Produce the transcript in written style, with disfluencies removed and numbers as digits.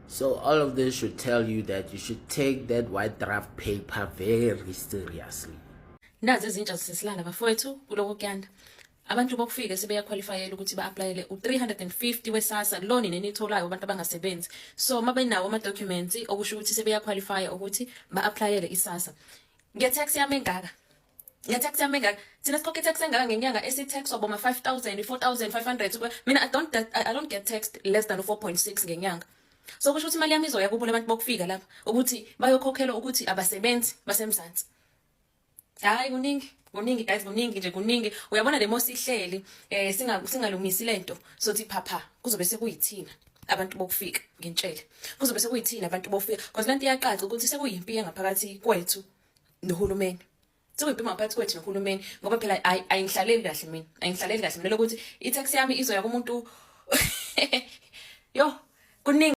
So all of this should tell you that you should take that white draft paper very seriously. Nazi izintsha zisesilala bafowethu kuloko kuyanda. Abantu bokufika sebeyakhwalifayela ukuthi ba-aplayele u-350 weSASSA lo nina enitholayo abantu abangasebenzi. So mabenawo ama-documents okusho ukuthi sebeyakhwalifaya ukuthi ba-aplayele iSASSA. Nge-tax yami engaka. Nge-tax yami engaka. Thina sikhokha i-tax engaka ngenyanga esi-taxwa boma 5000, 4500. Mina I don't get taxed less than 4.6 ngenyanga. So kusho ukuthi imali yami izoya kubo labantu bokufika lapha ukuthi bayokhokhelwa ukuthi abasebenzi baseMzansi. Hayi, kuningi, kuningi guys, kuningi nje, kuningi. Uyabona le mosi ihleli singalungisi lento sothi phapha kuzobe sekuyithina abantu bokufika ngentshele. Kuzobe sekuyithina abantu bokufika because lento iyacaca ukuthi sekuyimpi ngaphakathi kwethu nohulumeni. Sekuyimpi ngaphakathi kwethu nohulumeni ngoba phela ayingihlaleli kahle mina. Ayingihlaleli kahle mina lokuthi i-tax yami izoya kumuntu. Yo, kuningi.